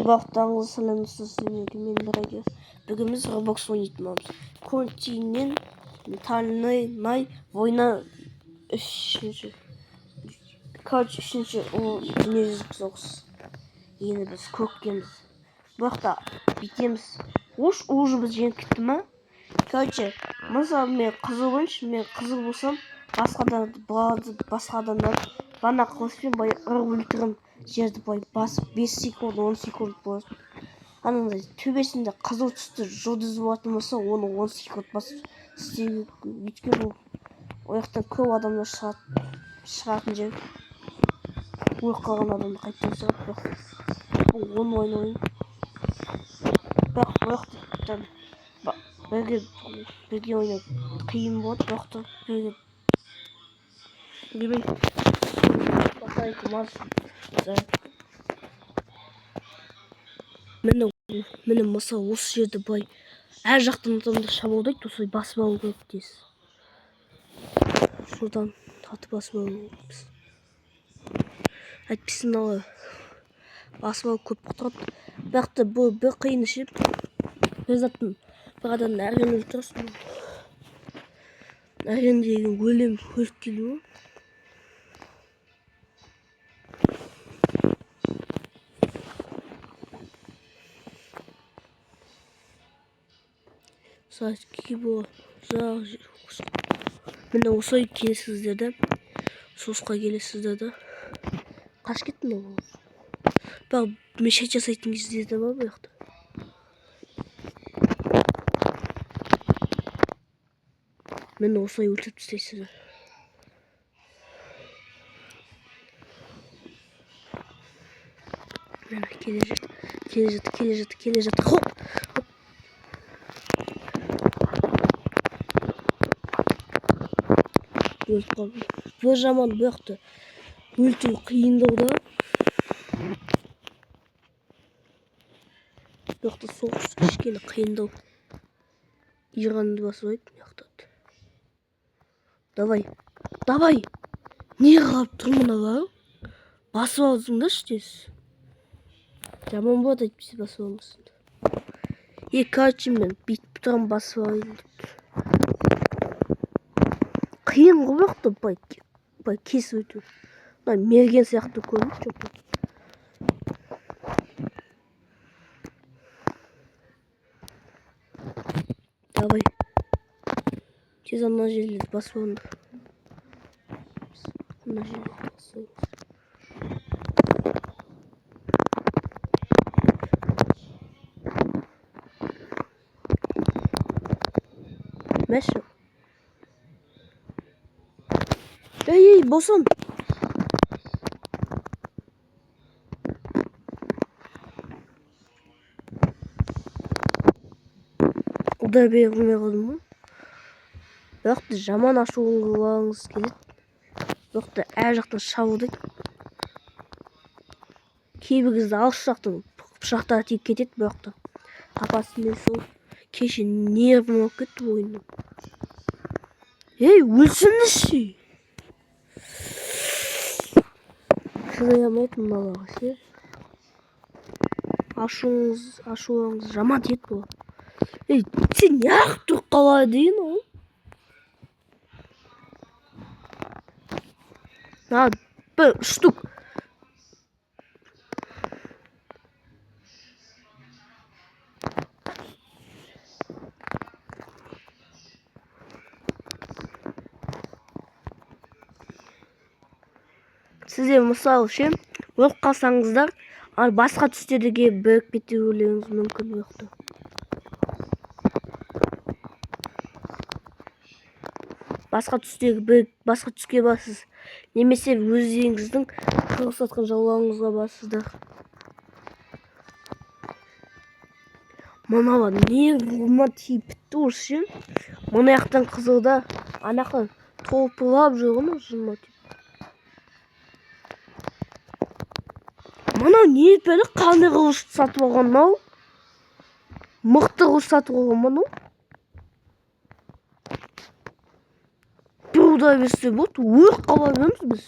Ей, бақтарыңызға сәлем, достар, сіздермен мен Радио. Бүгін біз Roblox ойнайтын боламыз. Континентальная война үшінші. Короче, үшінші ол дүниежүзілік соғыс. Енді біз көккеміз. Бұл жақта бүйтеміз. Ош, уже біз жеңіп кетті ма? Короче, мысалы мен қызыл ойыншы, мен қызыл болсам, басқа адамды, басқа адамдар бана қылышпен былай ұрып өлтіремін. Жерді былай басып 5 секунд, 10 секунд болады. Анандай төбесінде қызыл түсті жұлдыз болатын болса, оны 10 секунд басып істеу, өйткені ол жақтан көп адамдар шығады, шығатын жер. Өліп қалған адамды қайтадан шығады, бірақ бұл онлайн ойын. Бірақ бұл жақтан бірге ойнау қиын болады, бірақ та бірге білмеймін. Батарейка маз. Міне, міне, мысалы, осы жерді былай әр жақтан адамдар шабуылдайды, осылай басып алу керек тез. Содан атып басып алу керекпіз. Әйтпесе мыналар басып алып көп құтырады. Бірақ та бұл бір қиыны ше, бір заттың бір адамды әрген өлтіресің. Әрген деген өлем, өліп келу ғой. Міне, осылай келесіздер да, соғысқа келесіздер да. Қашып кетті мынау. Бірақ мешать жасайтын кездер де бар бұл жақта. Міне, осылай өлтіріп тастайсыздар. Міне, келе жатыр, келе жатыр, келе жатыр, келе жатыр. Хоп! Хоп! Өліп қалдым. Бір жаман бұл жақта өлтіру қиындау да. Бұл жақта соғыс кішкене қиындау. Иранды басып алайық мына жақта. Давай, давай! Не қылып тұр мыналар? Басып алсыңдаршы тез. Жаман болады әйтпесе басып алмасаңдар. Е, короче, мен бүйтіп тұрамын, басып алайын деп. Қиын ғой бұл жақта былай кесіп өту. Мына мерген сияқты көрінеді что-то. Давай. Тез ана жерлерді басып алыңдар. Ана жерлерді басып алыңыз. Мәші. Ей, ей, босан. Удар бере алмай қалдым ғой. Бірақ та жаман ашуланғыңыз келеді. Бірақ та әр жақтан шабуылдайды. Кейбір кезде алыс жақтан пышақтар тиіп кетеді, бірақ та папасы мен сол кеше нервім болып кетті бұл ойыннан. Ей, өлсінші! Шыдай алмайды мыналарға ше. Ашуларыңыз жаман тиеді бұл. Ей, сен неғып тұрып қалады деген ол? На, бір штук. Сіздер мысалы ше, өліп қалсаңыздар, ал басқа түстерге бірігіп кетулеріңіз мүмкін бұл жақта. Басқа түстегі бір, басқа түске барасыз. Немесе өздеріңіздің қырғыз атқан жауларыңызға барасыздар. Мыналар нервыма тиіп бітті осы ше. Мына жақтан қызылда, ана жақтан топылап жүр ғой мына жыныма тиіп. Мынау не бәле, қандай қылыш сатып алған мынау? Мықты қылыш сатып алған мынау. Бір удар берсе болды, өліп қала береміз біз.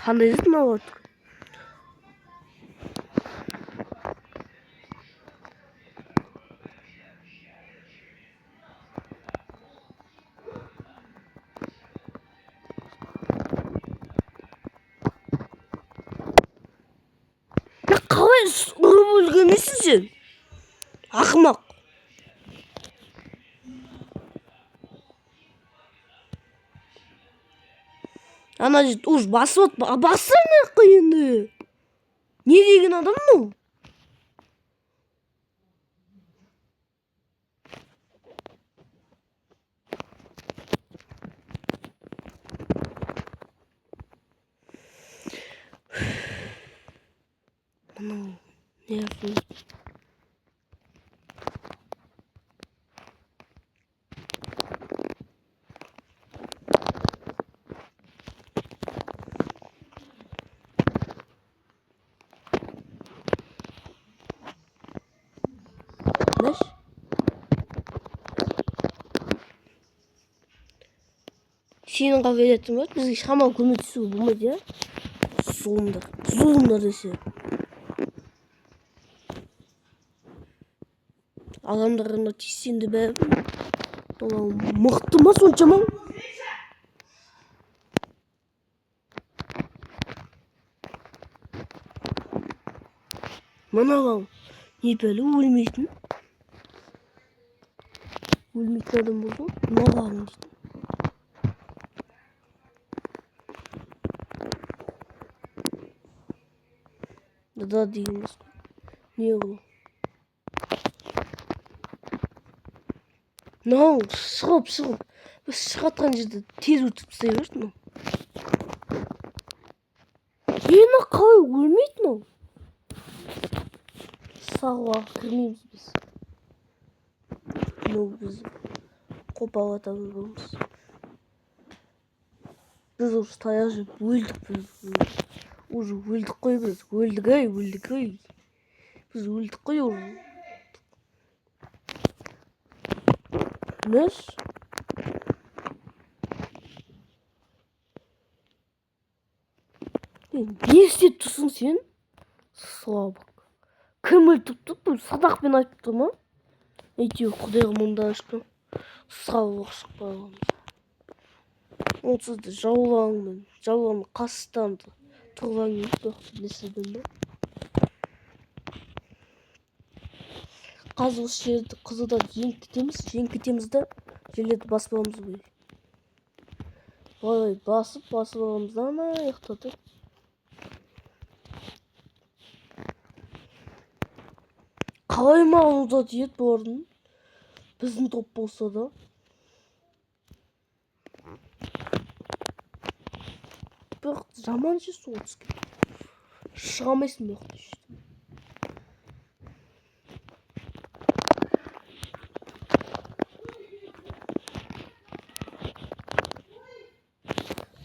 Қандай зат мынау? Қалай ұрып өлгенсің сен? Ақымақ. Ана жерде уж басып от, бассana енді. Не деген адам мынау? Мынау не? Знаешь? Сенің қабілетің бар, бізге шамалы көмектесуге болмайды, иә? Зұлымдар, зұлымдар десе. Адамдарына тиіссең де бәрібір. Мынау мықты ма соншама? Мынау не бәле өлмейтін? Өлмейтін адам болды ғой. Мынау дейтін. Да деген басқа. Не ол? Мынау шығып шығып біз шығатқан жерде тез өтіп тастай берді мынау. Е, мынау қалай өлмейді мынау? Сағуға кірмейміз біз. Мынау біз қопал адам боламыз. Біз уже таяқ жеп өлдік біз. Уже өлдік қой біз. Өлдік ай, өлдік ай. Біз өлдік қой уже. Неш? Не істеп тұрсың сен? Слабак. Кім өлтіріп тұр? Бұл садақпен айтып тұр ма? Әйтеуір құдайға мыңдаған шүкір. Саулық шықпай қалғанбыз. Онсыз да жаулаңмен, жаулан қастан тұрған жоқ, білесіздер ме? Қазір осы жерді қызылдан жеңіп кетеміз, жеңіп кетеміз да жерлерді басып аламыз ғой. Былай басып, басып аламыз да ана жақтарды. Қалай маған ұза тиеді бұлардың? Біздің топ болса да. Бірақ жаман ше сол түскен. Шыға алмайсың бұл жақта еш.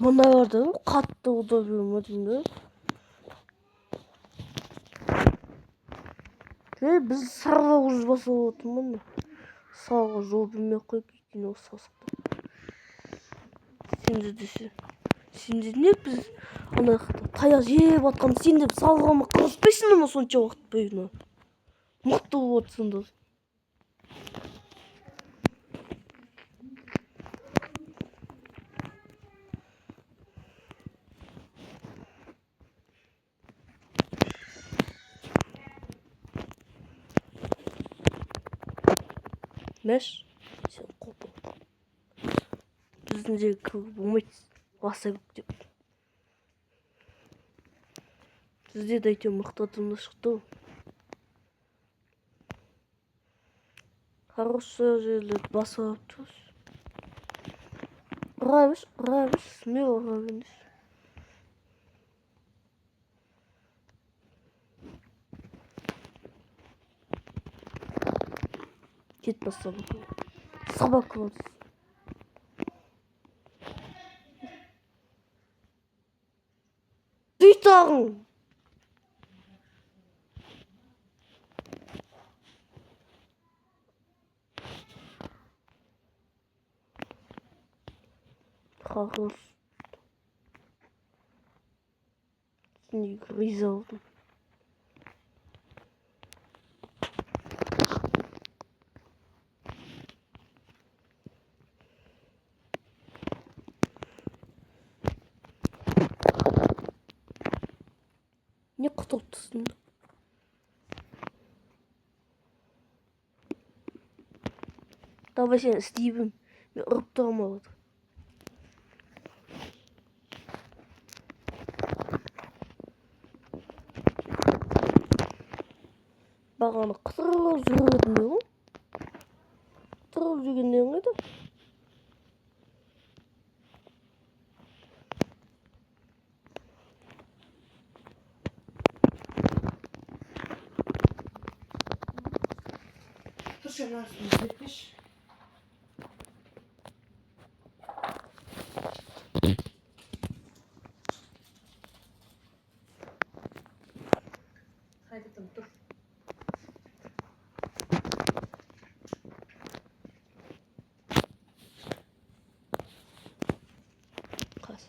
Мыналарды қатты ұза бере ма деймін да. Е, біз сарыға уже басып отырмын. Сарыға жол бермей ақ қояйық, өйткені ол сасықты. Сендер десе. Сендер не біз ана жақта таяқ жеп жатқан сендер салғанға қырғызбайсыңдар ма сонша уақыт бойына? Мықты болып отырсыңдар. Мәш, сен қопал. Біздің жерге кіруге болмайды. Баса көк деп. Бізде де әйтеуір мықты адамдар шықты ғой. Хороший жерлерді басып алып тұрмыз. Ұра берші, ұра берші, смело ұра беріңдерші. Кет бас собака. Собака вот. Ты тағың! Хорош. Риза болдым. Не құтылып тұрсың? Давай, сен істей бер, мен ұрып тұрамын оларды. Бағана құтырып жүргенде ғой, құтырып жүргенде қайда? Тұршы, мынасын жетпеш. Қайтадан тұр. Қас.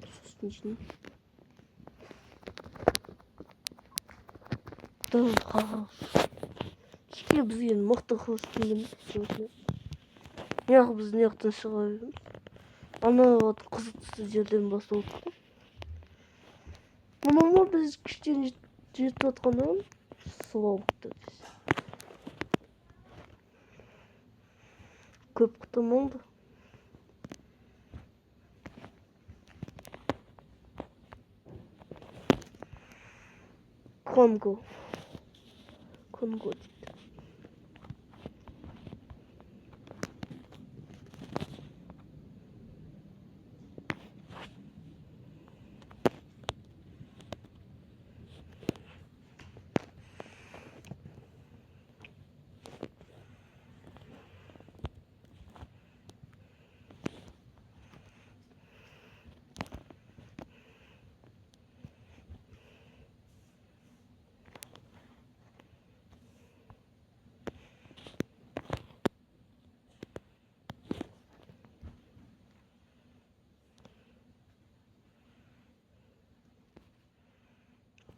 Сосын жейін. Кішкене бізге мықты қылыш тиген. Неғып біз мына жақтан шыға береміз? Ана вот қызыл түсті жерден басталды ғой. Мынау ма біз күштен жетіп жатқаннан слабықты. Көп құтылмаңды. Конго. Конго дейді.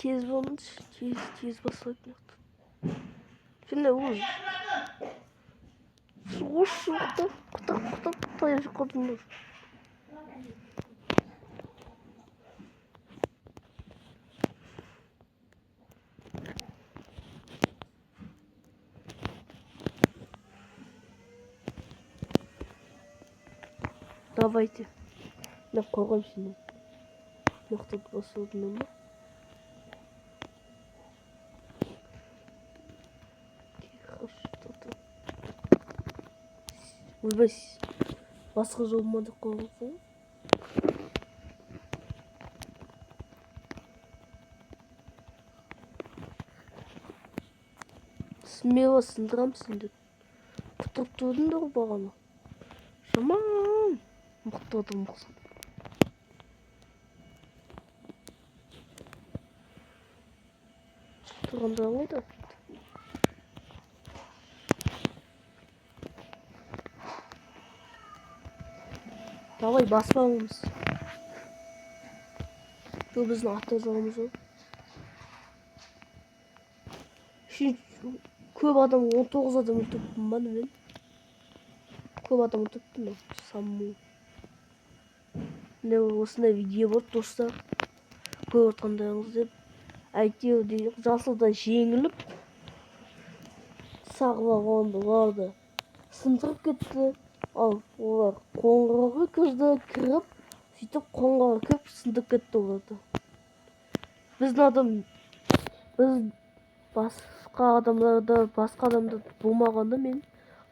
Тез болыңызшы, тез, тез басылады мына жақта. Сенде өз осы жақта құтырып құтырып таяқ жеп қалдыңдар. Давайте. Мен қорқамын сенен. Мына жақта басылды ма? Тихо, что-то. Ойбай, басқа жол ма деп қойғансың ғой. Смело сындырамын сендерді. Құтырып тұрдыңдар ғой бағана. Жаман мықты адам ұқсап. Тұрғандар қайда? Давай баспамыз. Бұл біздің ата жолымыз ғой. Үшінші, көп адам, 19 адам өлтіріппін ба мен? Көп адам өлтіріппін мен. Саму. Міне осындай видео болды, достар. Көріп отқандарыңыз деп. Әйтеуір де жасылда жеңіліп, сағылаған оларды сындырып кетті. Ал олар қоңырауға кірді, кіріп, сөйтіп қоңырауға кіріп сындырып кетті оларды. Біздің адам, біз басқа адамдарда, басқа адамдар болмағанда мен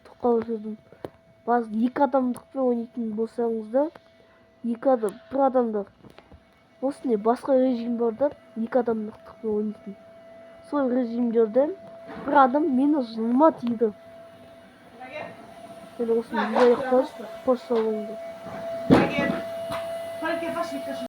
тоқал жүрдім. Екі адамдықпен ойнайтын болсаңыздар, екі адам, бір адамдар. Осындай басқа режим бар да, екі адамдықпен ойнайтын. Сол режимдерде бір адам мені жыныма тиді. Мен осыны аяқтап, қош сау болыңдар. Туалетке.